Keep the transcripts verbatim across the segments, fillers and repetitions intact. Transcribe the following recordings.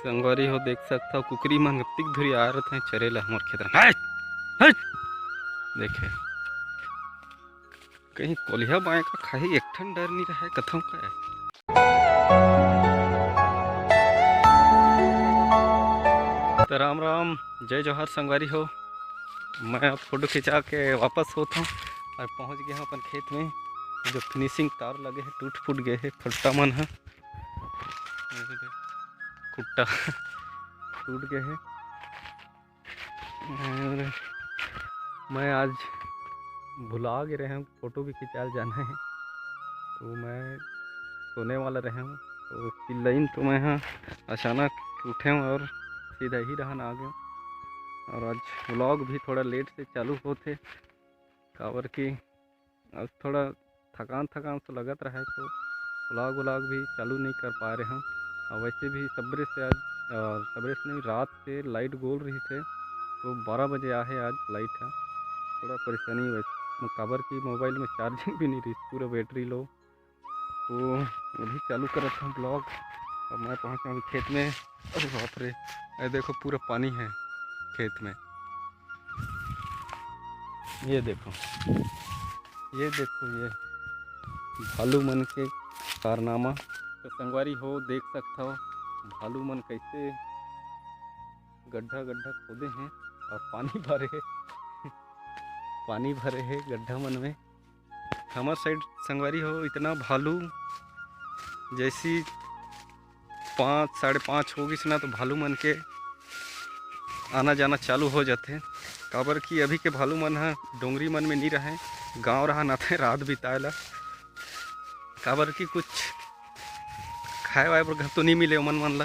संगवारी हो, देख सकथव, कुकरी मन अतिक धुरी आ रथे चरे ला हमर खेत में। हट! हट! देखे, कहीं कोलिहा बाय का खाही, एक ठन डर नहीं रहे, कथम का। तो राम राम, जय जोहार संगवारी हो। मैं अब फोटो खिंचा के वापस होत हूँ और पहुँच गया हूँ अपन खेत में। जो फिनिशिंग तार लगे है, टूट फूट गए है, फुट्टा मन है, खुट्टा टूट गए है। और मैं आज भुला गे रहे हूँ, फोटो भी खिंचाल जाना है, तो मैं सोने वाला रहे हूँ। तो चिल्लाइन तो मैं हाँ अचानक उठे हूँ और सीधा ही रहन आ गया। और आज व्लॉग भी थोड़ा लेट से चालू होथे, काबर कि आज थोड़ा थकान थकान से लगत रहे, तो व्लॉग व्लॉग भी चालू नहीं कर पा रहे हूँ। और वैसे भी सबरे से आज, और सबरे से नहीं, रात से लाइट गोल रही थे, तो बारह बजे आहे आज लाइट है। थोड़ा परेशानी वैसे, काबर कि मोबाइल में चार्जिंग भी नहीं रही, पूरा बैटरी लो। तो अभी चालू करत हूँ ब्लॉग। अब मैं पहुँचा हूँ खेत में। अरे बाप रे, अरे देखो, पूरा पानी है खेत में। ये देखो, ये देखो, ये भालू मन के कारनामा। तो संगवारी हो, देख सकत हो भालू मन कैसे गड्ढा गड्ढा खोदे हैं और पानी भरे है, पानी भरे है गड्ढा मन में। हमर साइड संगवारी हो, इतना भालू, जैसी पाँच, साढ़े पाँच हो गिस ना, तो भालू मन के आना जाना चालू हो जाथे। काबर कि अभी के भालू मन ह डोंगरी मन में नहीं रहे, गांव रहा नाथे रात बिताए ला। काबर कि कुछ खाए वाए बर घर तो नहीं मिले ओमन मन ला,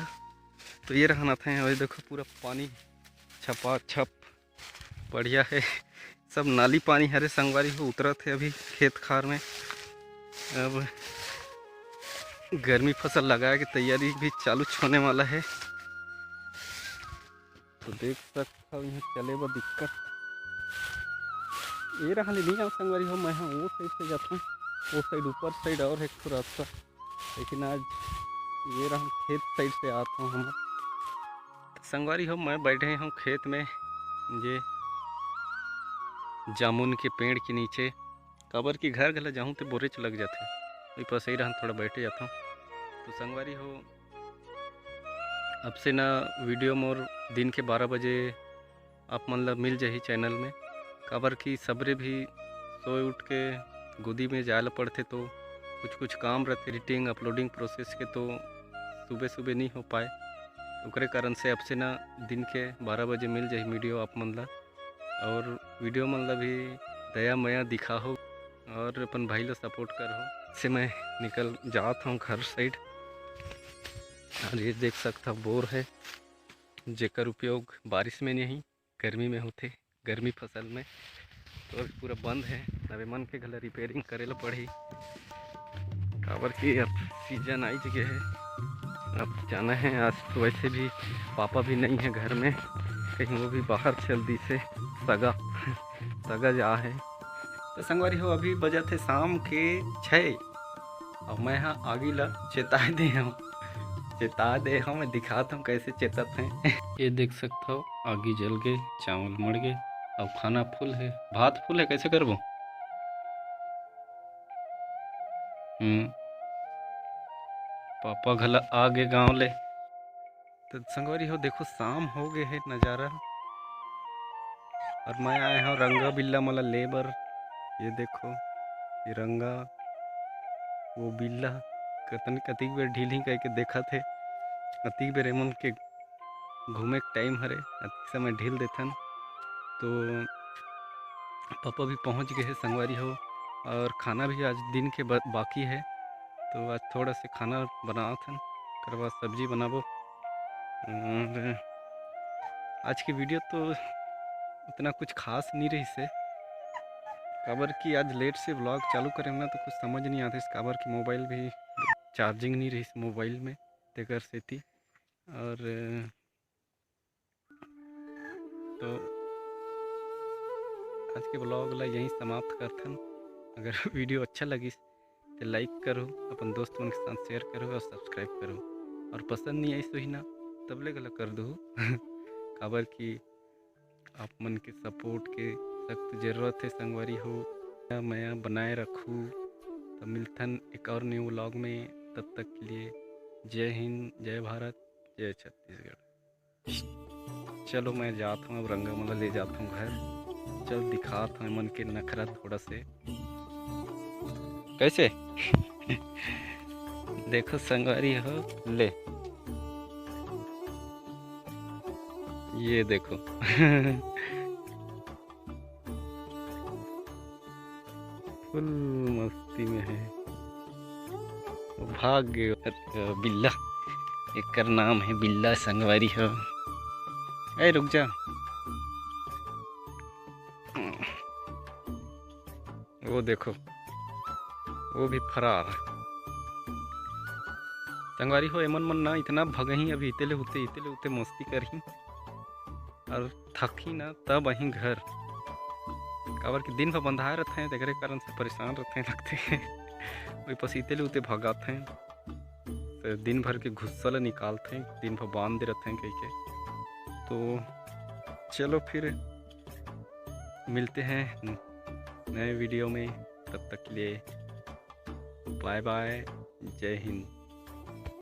तो ये रहा नाथे। वही देखो, पूरा पानी छपा छप बढ़िया है। सब नाली पानी हरे संगवारी हो, उतरत है अभी खेत खार में। अब गर्मी फसल लगाए के तैयारी भी चालू होने वाला है। तो देख सकत हो, यहाँ चले बर दिक्कत। ये रहा ले नहीं आओ संगवारी हो, मैं हाँ वो साइड से जाता हूँ, वो साइड ऊपर साइड और एक ठो रास्ता, लेकिन आज ये रहा खेत साइड से आता हूँ हम। संगवारी हो, मैं बैठे हूँ खेत में, जे जामुन के पेड़ के नीचे, काबर कि घर घला जाहूँ ते बोरेच लग जाथे, वही पर सही रहन थोड़ा बैठे जाता हूँ। तो संगवारी हो, अब से ना वीडियो मोर दिन के बारह बजे आप मन ला मिल जाही चैनल में, काबर कि सबरे भी सोए उठ के गोदी में जाए ला पड़थे, तो कुछ कुछ काम रहथे एडिटिंग अपलोडिंग प्रोसेस के, तो सुबह सुबह नहीं हो पाए। ओकरे कारण से अब से ना दिन के बारह बजे मिल जाही वीडियो आप मन ला। और वीडियो मन ला भी दया मया दिखाहो और अपन भाई ला सपोर्ट करहो। से मैं निकल जात हूँ घर साइड। और ये देख सकत हो बोर है, जेकर उपयोग बारिश में नहीं, गर्मी में होथे, गर्मी फसल में। तो अभी पूरा बंद है। अब एमन के घला रिपेयरिंग करे ला पड़ही, काबर कि अब सीजन आई चुके है। अब जाना है, आज तो वैसे भी पापा भी नहीं है घर में, कहीं वो भी बाहर चल दिसे, सगा सगा जा है। तो संगवारी हो, अभी बजत है शाम के छः, और मैं हाँ आगी ला चेताए दे हूँ, चेता दे हूँ, मैं दिखात हूँ कैसे चेतत हैं। ये देख सकत हो, आगी जल गए, चावल मड़ गए, और खाना फुल है, भात फुल है, कैसे करबो? हम्म, पापा घला आ गए गाँव ले। तो संगवारी हो, देखो, शाम हो गए है, नज़ारा। और मैं आए हूँ रंगा बिल्ला मन ला ले बर। ये देखो, ये रंगा, वो बिल्ला, कतन कतिक बेर ढील ही कह के देखत है। अतिक बेर एमन के घूमे के टाइम हरे, अतिक समय ढील देथन। तो पापा भी पहुँच गए हैं संगवारी हो, और खाना भी आज दिन के ब-, बाकी है, तो आज थोड़ा से खाना बनावत हन, ओकर बाद सब्जी बनाबो। और आज की वीडियो तो उतना कुछ खास नहीं रही से, काबर कि आज लेट से व्लॉग चालू करे ना, तो कुछ समझ नहीं आते, काबर कि मोबाइल भी चार्जिंग नहीं रही मोबाइल में, तेकर सेती। और तो आज के व्लॉग ला यहीं समाप्त करथन। अगर वीडियो अच्छा लगिस तो लाइक करो, अपन दोस्त मन के साथ शेयर करो और सब्सक्राइब करो। और पसंद नहीं आई सही ना, तब ले घला कर दू। काबर कि आप मन के सपोर्ट के सख्त जरूरत हे संगवारी हो। मया बनाए रखू। त मिलथन एक और न्यू व्लॉग में, तब तक के लिए जय हिंद, जय भारत, जय छत्तीसगढ़। चलो मैं जात हूँ, अब रंगा मन ला ले जात हूँ घर। चल दिखात हूँ मन के नखरा थोड़ा से। कैसे? देखो संगवारी हो, ले ये देखो। फुल मस्ती में है। वो भाग गए। अ, बिल्ला, एकर नाम है बिल्ला संगवारी हो। ए रुक जा। वो देखो, वो भी फरार। संगवारी हो, एमन मन ना इतना भगही, अभी इते ले उते, इते ले उते मस्ती करही और थकही ना, तब अही घर। काबर कि दिन भर बंधाए रहते हैं, तेकरे कारण से परेशान रहते हैं, लगते हैं। वही बस इते ले उते भगाते हैं, तो दिन भर के गुस्सा ला निकालते हैं, दिन भर बांध दे रहते हैं कह के। तो चलो फिर मिलते हैं नए वीडियो में, तब तक के लिए बाय बाय, जय हिंद।